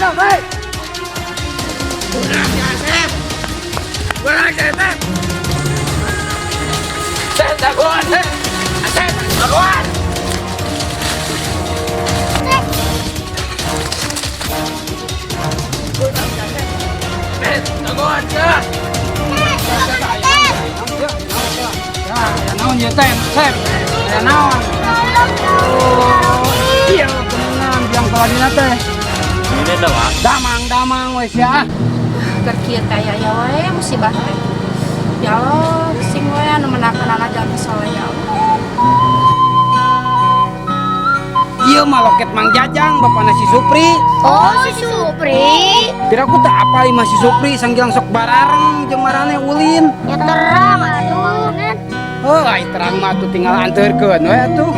Jang, hei. Beunang si Asep. Beunang si Asep. Sep, jagoan, Sep. Asep, jagoan. Beunang si Asep. Sep, jagoan, Sep. Ya, naon ieu teh, Sep? Ya naon? Oh, iya beunang biang kaladina teh. Ini dah. Damang-damang we sia. Keur kieu teh aya aya wae musibah teh. Ya Allah, sing we anu meunangkeun jalmi soleh, ya Allah. Ieu mah loket Mang Jajang, bapana si Supri. Oh, si Supri. Piraku teh apal imah si Supri, sanggilang sok barareng jeung marane ulin. Ya terang atuh. Oh, ai terang mah atuh tinggal anterkeun we atuh.